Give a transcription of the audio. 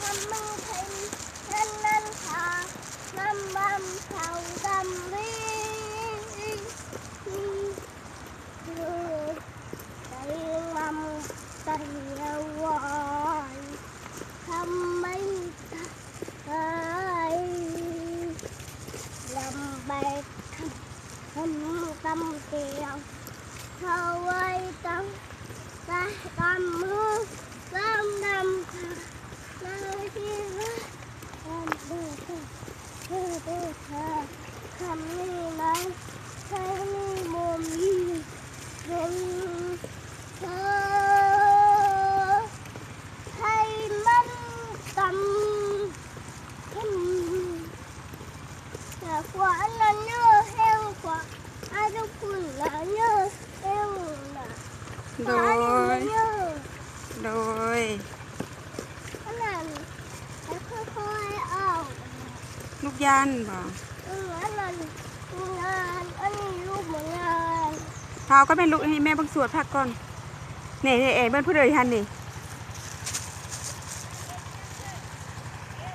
ມັນເປັນເຊັ່ນນັ້ນ ຖ້ານຳນຳເຂົ້າດຳລີ ໄດ້ນຳໄປວາຍ ທຳໄມ ໄປລຳໄປຄຳ ຄຳຄຳເຕີຍງ ເຂົາໄວ້ຕັ້ງແຕ່ກຳມື ກຳນຳພານາທີ່ວ່າ ກຳເຕີຍງ ເອີ ເອີ ເອີ ຄຳນີ້ນະ ໃຊ້ນີ້ບໍ່ມີເປັນເອີ ໃຫ້ມັນກຳ ອືມ ແຕ່ກວ່າອັນນັ້ນເນີ ແຮງກວ່າອັນພຸ້ນນະເນີ ແຮງນະ ໂດຍ ອັນນີ້ນະເນີ ໂດຍ ອັນນັ້ນ ແຕ່ຄ່ອຍໆເອົາ ລູກຢ້ານບໍ? ເອີ ອັນນັ້ນລູກຢ້ານ ອັນນີ້ລູກບໍ່ຢ້ານ ພາເອົາກໍແມ່ນລູກ ໃຫ້ແມ່ເບິ່ງສວດພັກກ່ອນ ນີ້ ນີ້ ເອີ ເບິ່ງຜູ້ເດີຫັ້ນນີ້.